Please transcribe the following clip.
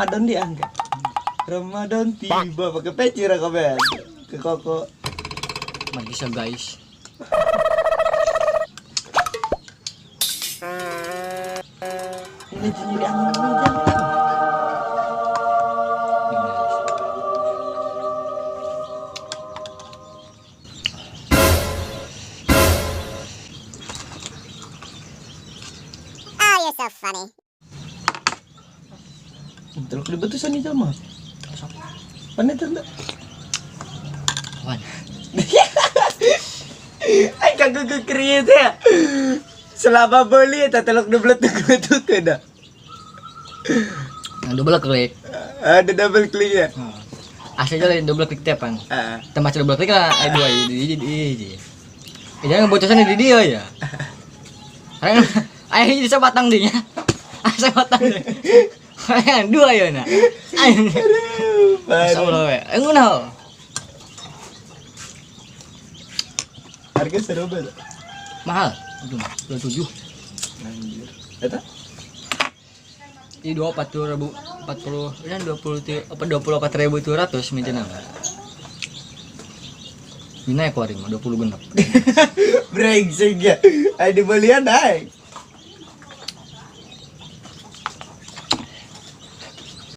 Ramadan diangkat. Ramadan tiba pakai peci rakomen ke koko. Magisa guys. Ini nyeri angin ini jangan. Oh, you're so funny. Terus dibetusan nih sama. Mana itu enggak? Wan. Ay kagak create ya. Selama beli eta telok double tuk tuk dah. Yang double klik. Ada double klik ya. Asli aja lain double klik tepan. Ah. Tambah double klik lah, dua di di. Eh, jangan bocoran di dia ya. Ayo, ayo jadi sebatang dinya. Sebatang. Ayo dua ya nak. Ayo. Aduh, Insyaallah we. Eh ngono. Harga seru banget. Mahal. Aduh, 27. Anjir. Eta? Ini dua empat puluh ribu, empat puluh, ini dua puluh apa 24.700 minta nama. Ini naik waring, 20 genap. Brengsek ya. Ay dibelian naik.